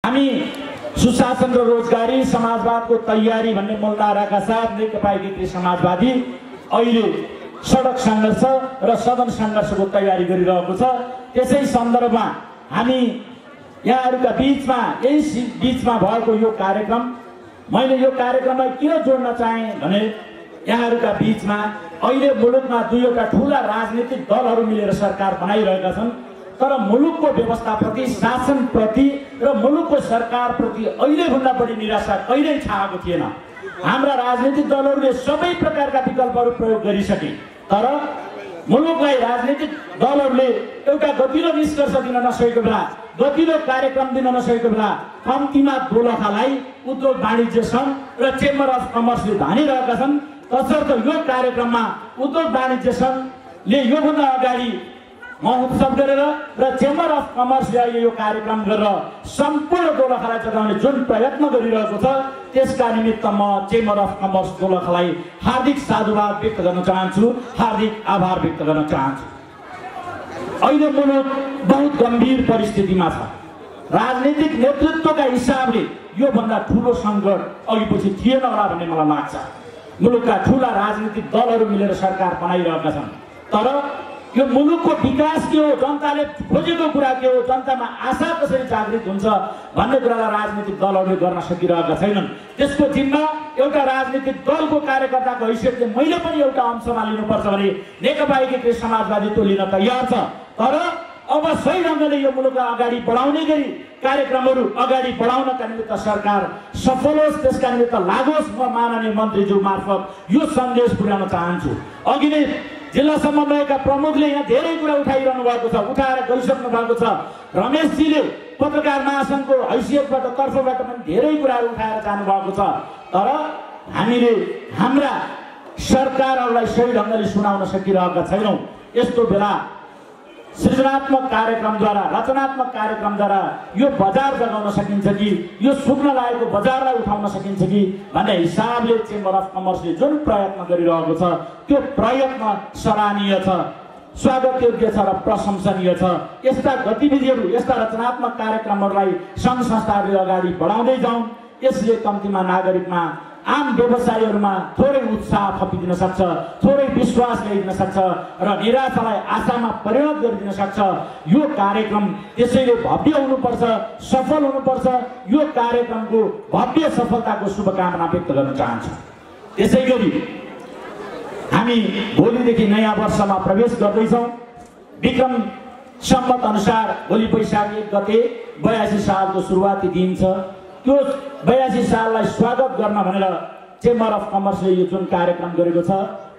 हामी सुशासन र रोजगारी समाजवादको तयारी भन्ने मूलधाराका साथ नेकपा एकीकृत समाजवादी अहिले सडक सङ्घर्ष र सदन सङ्घर्षको तयारी गरिरहेको छ। त्यसै सन्दर्भमा हामी यहाँहरूका बीचमा यही बीचमा भएको यो कार्यक्रम मैले यो कार्यक्रमलाई किन जोड्न चाहे भने यहाँहरूका बीचमा अहिले मुलुकमा दुईवटा ठूला राजनीतिक दलहरू मिलेर सरकार बनाइरहेका छन्, तर मुलुकको व्यवस्थाप्रति शासनप्रति र मुलुकको सरकारप्रति अहिलेभन्दा बढी निराशा कहिल्यै छाएको थिएन। हाम्रा राजनीतिक दलहरूले सबै प्रकारका विकल्पहरू प्रयोग गरिसके, तर मुलुकलाई राजनीतिक दलहरूले एउटा गतिलो निष्कर्ष दिन नसकेको बेला, गतिलो कार्यक्रम दिन नसकेको बेला कम्तीमा दोलखालाई उद्योग वाणिज्य सङ्घ र चेम्बर अफ कमर्सले धानिरहेका छन्। तसर्थ यो कार्यक्रममा उद्योग वाणिज्य सङ्घले योभन्दा अगाडि महोत्सव गरेर र चेम्बर अफ कमर्सले अहिले यो कार्यक्रम गरेर सम्पूर्ण दोलखालाई जगाउने जुन प्रयत्न गरिरहेको छ, त्यसका निमित्त म चेम्बर अफ कमर्स दोलखालाई हार्दिक साधुवाद व्यक्त गर्न चाहन्छु, हार्दिक आभार व्यक्त गर्न चाहन्छु। अहिले मुलुक बहुत गम्भीर परिस्थितिमा छ। राजनीतिक नेतृत्वका हिसाबले योभन्दा ठुलो सङ्कट अघिपछि थिएन होला भन्ने मलाई लाग्छ। मुलुकका ठुला राजनीतिक दलहरू मिलेर सरकार बनाइरहेका छन्, तर यो मुलुकको विकास के हो, जनताले खोजेको कुरा के हो, जनतामा आशा कसरी जागृत हुन्छ भन्ने कुरालाई राजनीतिक दलहरूले गर्न सकिरहेका छैनन्। त्यसको जिम्मा एउटा राजनीतिक दलको कार्यकर्ताको हैसियतले मैले पनि एउटा अंशमा लिनुपर्छ भने नेकपा एकीकृत समाजवादी त्यो लिन तयार छ। तर अब सही ढङ्गले यो मुलुकलाई अगाडि बढाउने गरी कार्यक्रमहरू अगाडि बढाउनका निमित्त सरकार सफल होस्, त्यसका निमित्त लागोस्। म माननीय मन्त्रीज्यू मार्फत यो सन्देश पुर्याउन चाहन्छु। अघि नै जिल्ला समन्वयका प्रमुखले यहाँ धेरै कुरा उठाइरहनु भएको छ, उठाएर गइसक्नु भएको छ। रमेशजीले पत्रकार महासङ्घको हैसियतबाट तर्फबाट पनि धेरै कुराहरू उठाएर जानुभएको छ, तर हामीले हाम्रा सरकारहरूलाई सही ढङ्गले सुनाउन सकिरहेका छैनौँ। यस्तो बेला सृजनात्मक कार्यक्रमद्वारा, रचनात्मक कार्यक्रमद्वारा यो बजार जगाउन सकिन्छ कि यो सुक्न लागेको बजारलाई उठाउन सकिन्छ कि भन्ने हिसाबले चेम्बर अफ कमर्सले जुन प्रयत्न गरिरहेको छ त्यो प्रयत्न सराहनीय छ, स्वागतयोग्य छ र प्रशंसनीय छ। यस्ता गतिविधिहरू, यस्ता रचनात्मक कार्यक्रमहरूलाई सङ्घ संस्थाहरूले अगाडि बढाउँदै जाउन्। यसले कम्तीमा नागरिकमा, आम व्यवसायीहरूमा थोरै उत्साह थपिदिन सक्छ, थोरै विश्वास ल्याइदिन सक्छ र निराशालाई आशामा परिणत गरिदिन सक्छ। यो कार्यक्रम त्यसैले भव्य हुनुपर्छ, सफल हुनुपर्छ। यो कार्यक्रमको भव्य सफलताको शुभकामना व्यक्त गर्न चाहन्छु। त्यसै गरी हामी भोलिदेखि नयाँ वर्षमा प्रवेश गर्दैछौँ। विक्रम सम्मत अनुसार भोलि वैशाख 1 गते 82 सालको सुरुवाती दिन छ। त्यो 82 साललाई स्वागत गर्न भनेर चेम्बर अफ कमर्सले यो जुन कार्यक्रम गरेको छ,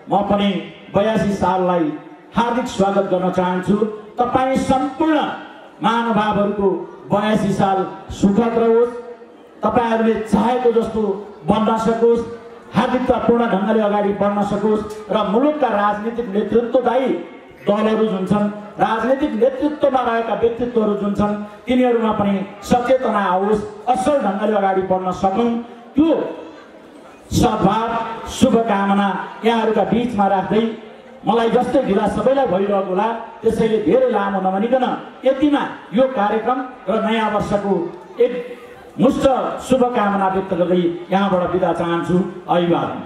म पनि 82 साललाई हार्दिक स्वागत गर्न चाहन्छु। तपाईँ सम्पूर्ण महानुभावहरूको 82 साल सुखद रहोस्, तपाईँहरूले चाहेको जस्तो बन्न सकोस्, हार्दिकतापूर्ण ढङ्गले अगाडि बढ्न सकोस् र मुलुकका राजनीतिक नेतृत्वदायी दलहरू जुन छन्, राजनीतिक नेतृत्वमा रहेका व्यक्तित्वहरू जुन छन्, तिनीहरूमा पनि सचेतना आओस्, असल ढङ्गले अगाडि बढ्न सकौँ। त्यो सद्भाव, शुभकामना यहाँहरूका बीचमा राख्दै मलाई जस्तै ढिला सबैलाई भइरहेको होला, त्यसैले धेरै लामो नभनिकन यतिमा यो कार्यक्रम र नयाँ वर्षको एक मुष्ट शुभकामना व्यक्त गर्दै यहाँबाट बिदा चाहन्छु। अभिवादन।